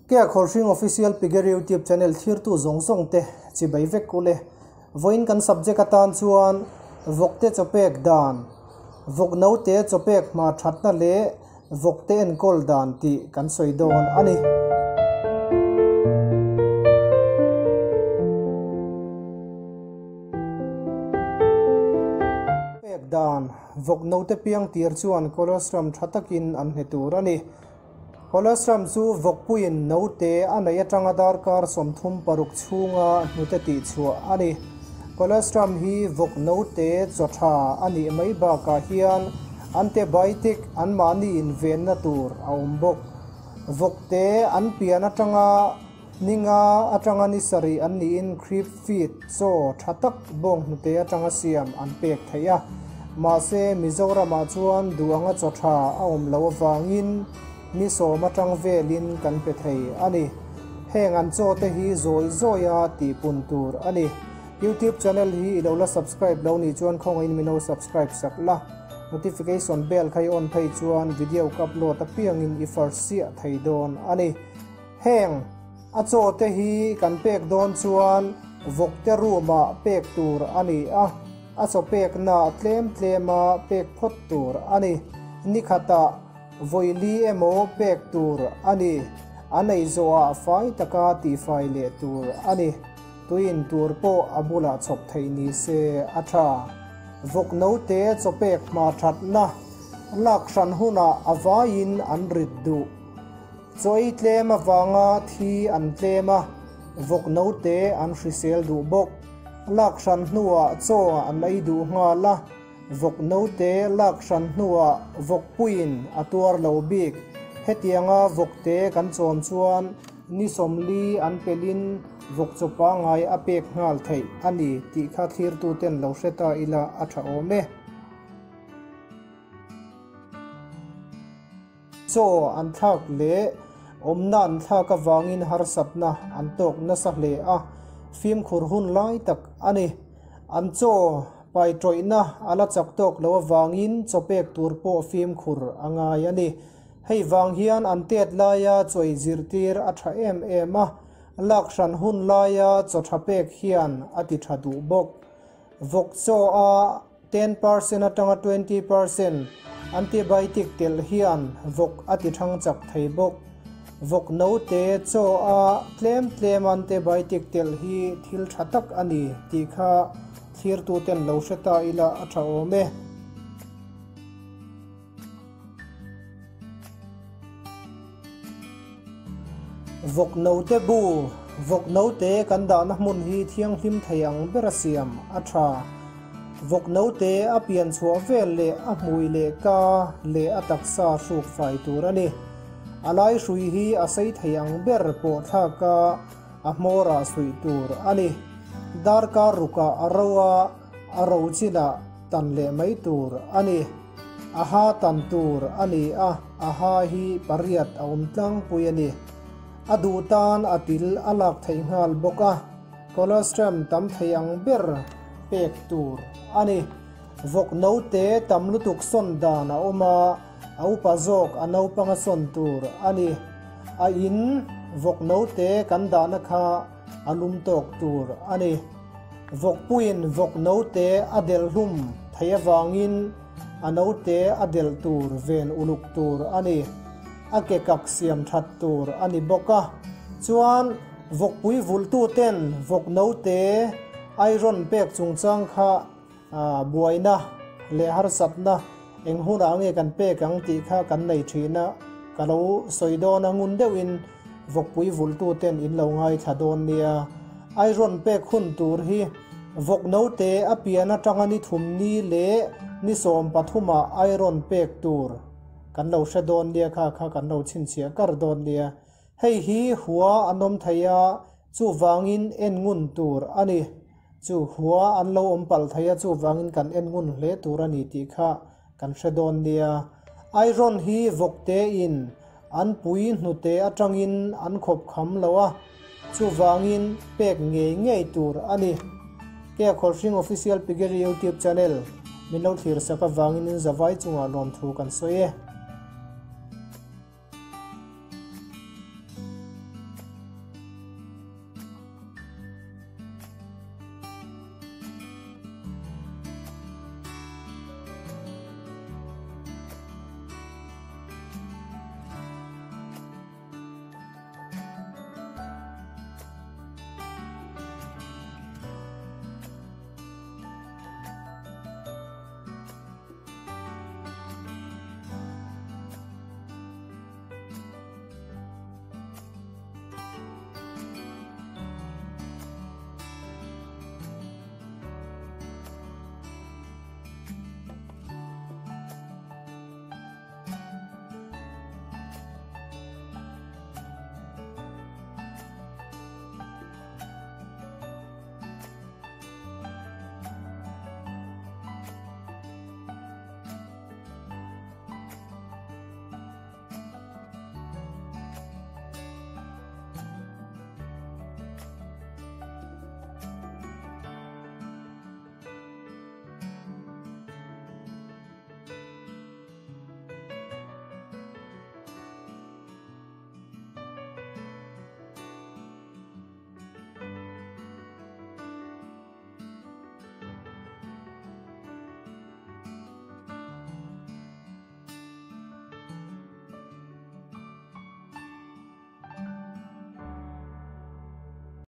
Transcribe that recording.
Ke Khawlhring Official Piggery YouTube channel thlirtu zawng zawng te chibai vek ule. Vawiin kan subject atan chuan vawkte chawpek dan, vawk note chawpek hma thatna leh vawkte enkawl dan tih kan sawi dawn a ni. Pek dan, Vawk note piang tir chuan colostrum tha takin an hne tur a ni. Colostrum chu vawkpuiin note a neih atanga darkar 36 chhunga hnute tihchhuah a ni. Colostrum hi vawk note chaw tha a nih mai bakah hian antibiotic anmahni invenna tur a awm bawk. Vawkte an pian atanga ninga atanga ni sarih an niin creep feed chaw tha tak bawng hnute atanga siam an pek theih a. Mahse, Mizoramah chuan duh anga chaw tha a awm loh avangin ni sawm atang velin kan pe thei a ni. Heng an chaw te hi zawi zawia tihpun tur a ni. YouTube channel hi i lo la subscribe lo nih chuan khawngaihin min lo subscribe sak la. Notification bell kha i on phei chuan video ka upload apiangin i first chiah thei dawn a ni. Heng a chaw te hi kan pek dawn chuan vawkte room ah pek tur a ni a, a chaw pekna tlem tlema pek phawt tur a ni. Nikhatah Vawili emaw pek tur a ni. A nei zawhah fai taka tihfai leh tur a ni. Tuin tur pawh a bulah chhawp theih ni se a tha. Vawk note chaw pek hma thatna lak hran hunah a vaiin an rit duh. Chaw ei tlem avanga thi an tlem a, vawk note an hrisel duh bawk. Lak hran hnuah chaw an ei duh nghal a. Vawk note lak hran hnuah vawkpuiin a tuar lo bik. Hetianga vawkte kan chawm chuan ni 40 an pelin vawk chaw pangngai a pek nghal theih a ni tih kha thlirtuten lo hre ta ila a tha awm e. Chaw an thlak leh awmna an thlak avangin harsatna an tawk nasa hle a, fimkhur hun lai tak a ni. An chaw pai tawihna a la chak tawk lo avangin chaw pek tur pawh fimkhur a ngai a ni. Hei vang hian an tet laia chawi zirtir a tha em em a, lak hran hun laia chaw tha pek hian a ti tha duh bawk. Vawk chaw a 10% atanga 20% antibiotic telh hian vawk a ti thang chak thei bawk. Vawk note chaw a tlem tlem antibiotic telh hi thil tha tak a ni tih kha thlirtuten lo hre ta ila a tha awm e. Vawk note bu, Vawk note kan dahna hmun hi thianghlim thei ang bera siam a tha. Vawk note a pian chhuah vel leh a hmui leh ka leh a taksa hruk fai tur a ni. A lai hrui hi a sei thei ang ber pawh thlak a, a hmawrah suih tur a ni. Darkar rukah a ro a, a ro chinah tan leh mai tur a ni. A ha tan tur a ni a, a ha hi pariat a awm tlangpui a ni. A duh tan a til a lak theih nghal bawk a, colostrum tam thei ang ber pek tur a ni. Vawk note tam lutuk sawn dan a awm a, a upa zawk a naupanga sawn tur a ni. A in vawk note kan dahna kha a lum tawk tur a ni. Vawkpuiin vawk note a delh hlum theih avangin a note a delh tur ven uluk tur a ni. A ke kak siam that tur a ni bawk a. Chuan vawkpui vulhtuten vawk note iron pek chungchang kha buaina leh harsatna eng hunah nge kan pek ang tih kha kan nei thin a, ka lo sawi dawn a ngun deuhin vawkpui vulhtuten in lo ngaithla dawn nia. Iron pek hun tur hi vawk note a pian atanga ni thum ni leh ni 13ah iron pek tur kan lo hre dawn nia kha kha kan lo chhinchhiah kar dawn nia. Hei hi hua an awm thei a, chuvangin en ngun tur a ni. Chu hua an lo awm palh thei a, chuvangin kan en ngun hle tur a ni tih kha kan hre dawn nia. Iron hi vawkte in an pui hnute atangin an khawp kham lo a, chuvangin pek ngei ngei tur a ni. Ke Khawlhring Official Piggery YouTube Channel min lo thlir sak avangin in zavai chungah lawmthu kan sawi e.